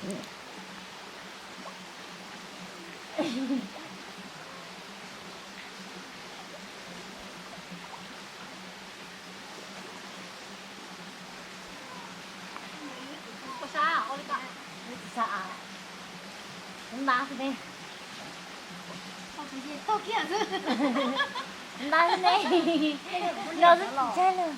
Ntab xwb ne. Ntab xwb ne. Los xwb tsis ntshai lawm.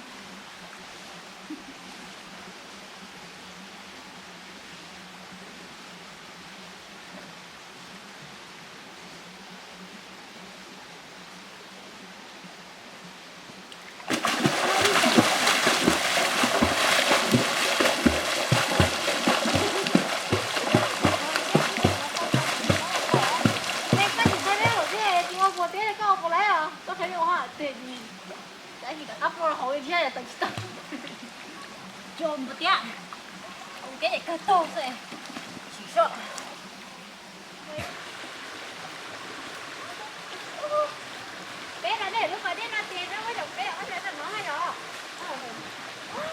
Nej koj tsis txhob neb lus thiab, tsis ua puas tiab, koj ua puas laib os, koj qhia ua hauv teg. Ab, plua hauv li thiab tawm tsis tau. Cog npua tiab, ua kev kawg taug xwb, sim soj. Peb hais lub pas dej no ces neb muab zaum peb ob sawv daws hnov hais los.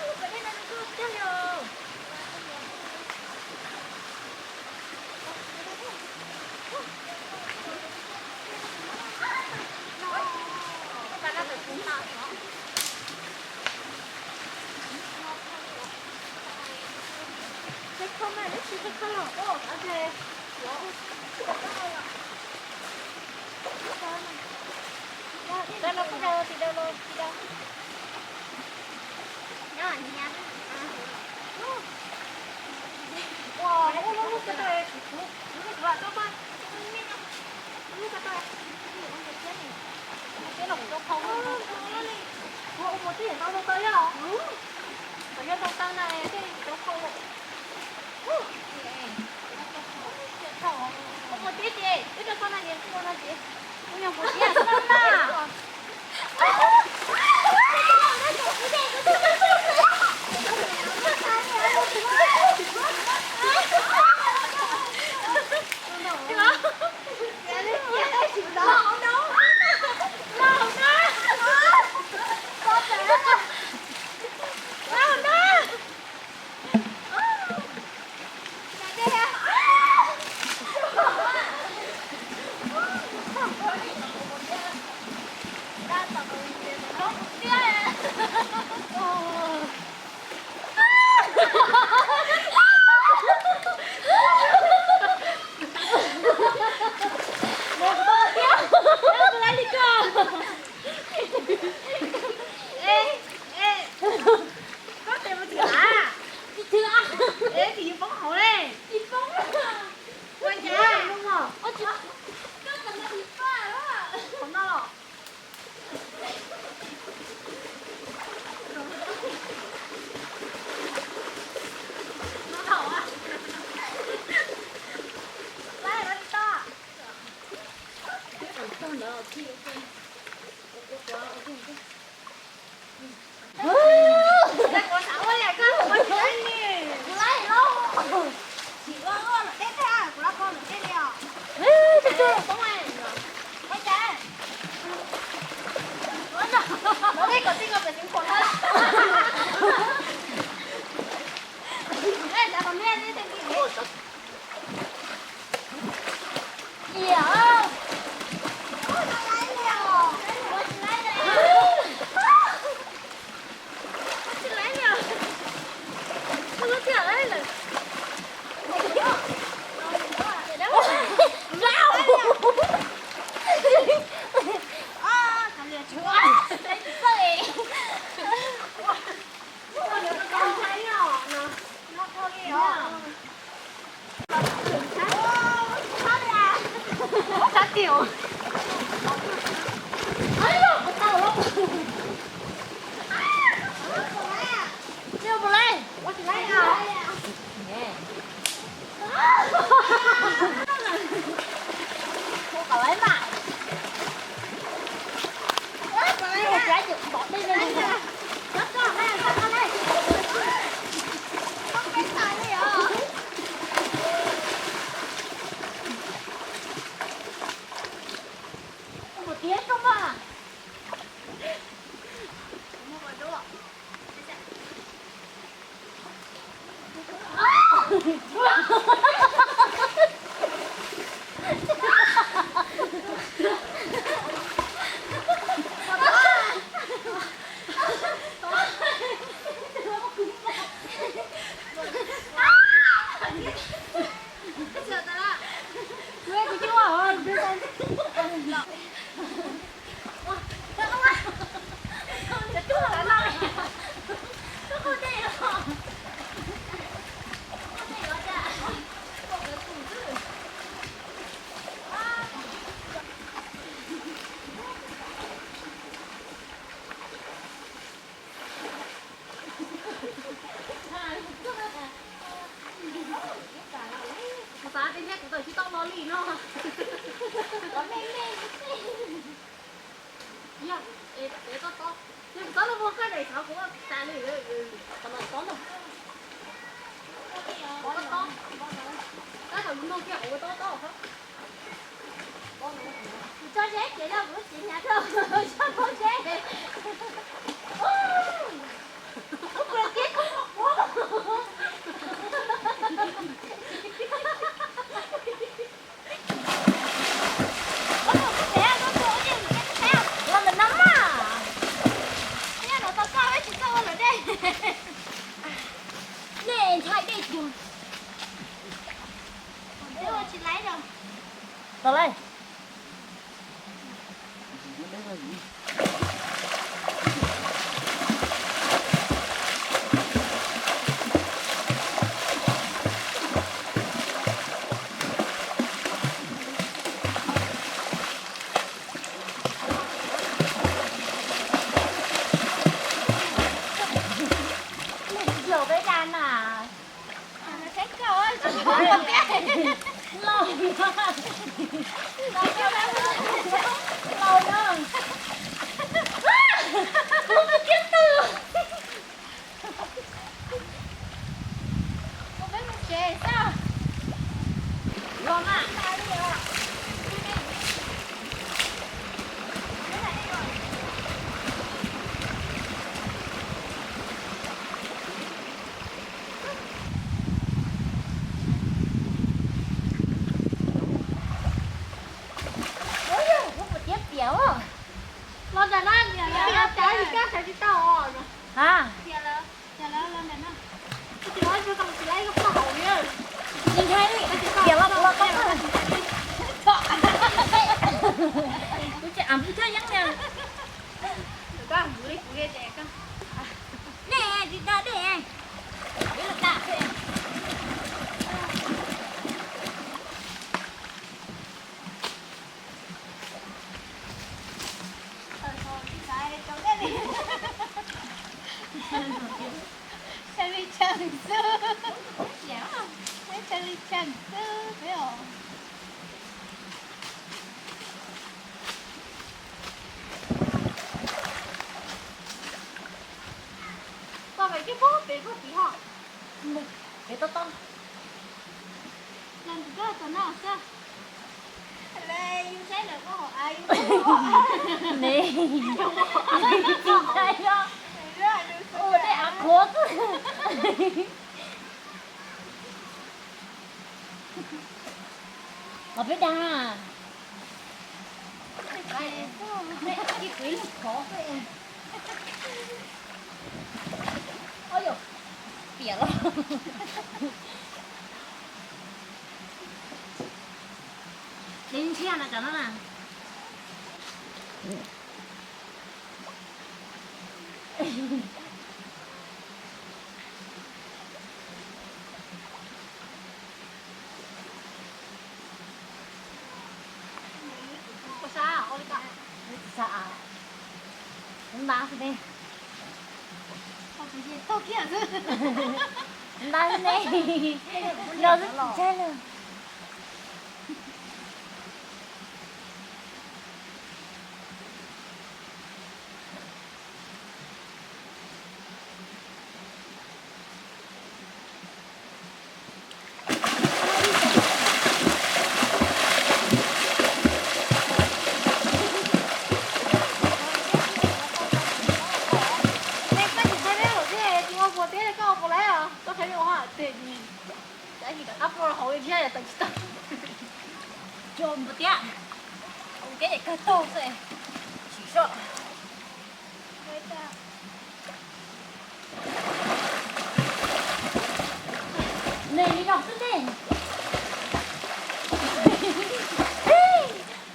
Lub pas dej no zoo nkauj tiag li os. Koj tes mus tsis lav. Tsis tsis lav. Es tsis yus poob hauv li. Tsis poob. Ua cas? Qhov no los. Xav tias thiab kuv tawm tsis tau no li no. Yog, es kuv txhob los muag koj daim xyov kuv tas li. Qhov no tob ntag. Tob tob. Tab tom yus mloog kiag qhov ua tob tob. Kuv tso zeb ces yog kuv tsis hnyav rau tso pob zeb. Ub, kuv tias koj ua pob. Los ntawm no mas. Nyob no tau koj tsis txawj ua lawm dej. Nej ntshai dej cuag. Tsis laib os. Tau lawm. Los peb da na. Los, los no. Kuv tiab twg. Ua peb mus tsev xwb. Los mas. Ua yog kuv tiab piam. Los ntawm no, ntawm no, ntawm no, ntawm no. Ha? Tsis ntshai li, tiam los kuv los tau. Kuv tseem am kuv thiaj yeeb na. Nej tsis da dej. Tshee li tshee xwb. Tshee li tshee xwb os. Koj pem coj pob pem koj tiv ho. Pem tob tob. Yog tus koj tus no xwb. Ne, tsis ntshai os. Ua tej av qhuav xwb. Los peb da. Ib kuv ib lub qhov. Oj yom, piam los. Dev ntshiab no cov no na. Ntab xwb ne. Ntab xwb ne. Los xwb tsis ntshai lawm. Nej koj tsis ntshai dej lawm thiab, tsis ua puas tiab koj ua puas lawm os, koj qhia ua hauv teg. Cov yim rov qab plob hauv thiab tawm tsis tau. Cog npua tiab, ua kev kawg taug xwb, tsis soj. Nej li no xwb nej.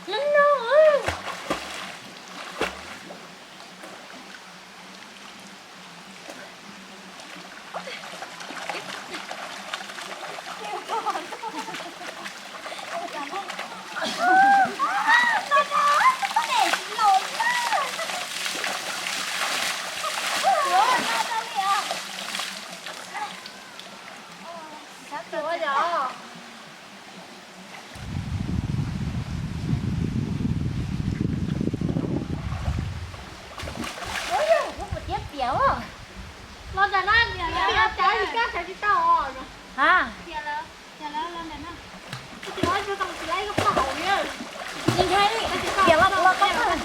Li no. Ha. Tsis ntshai, tias los kuv los koj.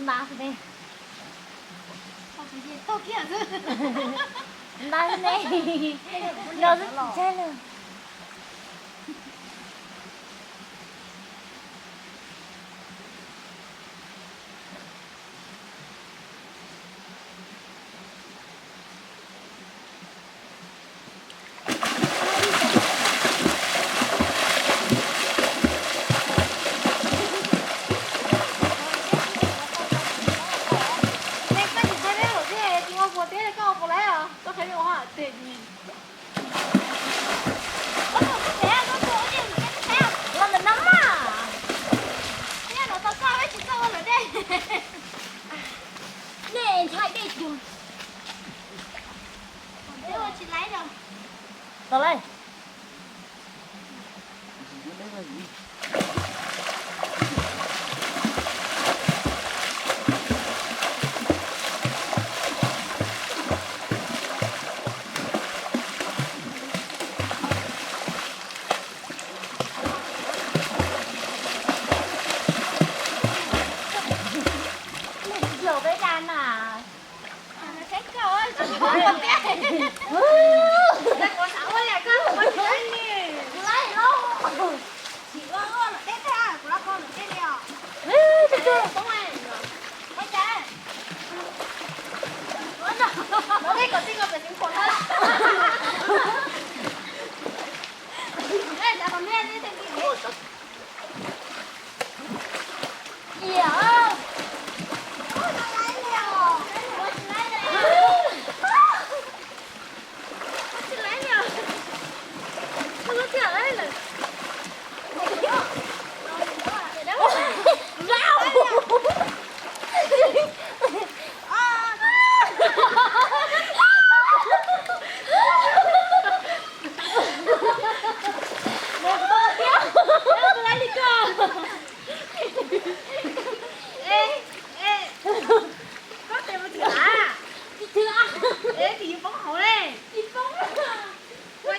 Nta xwb ne. Nta xwb ne. Los xwb tsis ntshai lawm. Nej koj tsis txhob deb lawm thiab, tsis ua puas teb koj ua puas laib os, koj qhia li ua hauj lwm tiag. Los ntawm no mas. Nej ntshai dej cuag. Tau lawm. Los peb da na. Koj tes mus twg lawm? Tsis twg. Es tsis yus poob hauv ne. Tsis poob. Ua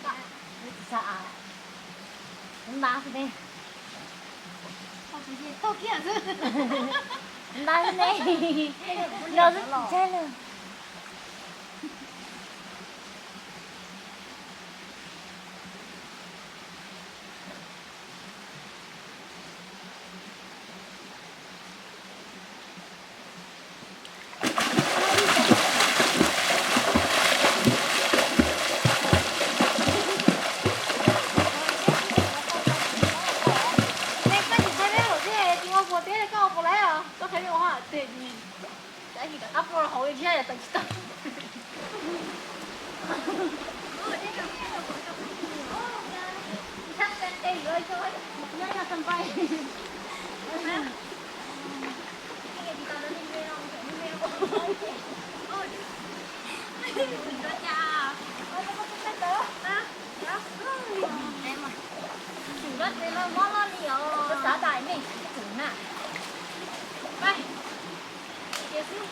cas? Nta xwb ne. Nta xwb ne. Los xwb tsis ntshai lawm. Nej koj tsis txhob deb lawm thiab, tsis ua puas teb koj ua puas laib os, koj qhia li ua hauj lwm tiag. Tab sis rov qab ploj hauv thiab tawm tsis tau. Tsis nco tsev no mob loj li os. Koj xav tas nej tsis txwm na. Pab, tias xwb.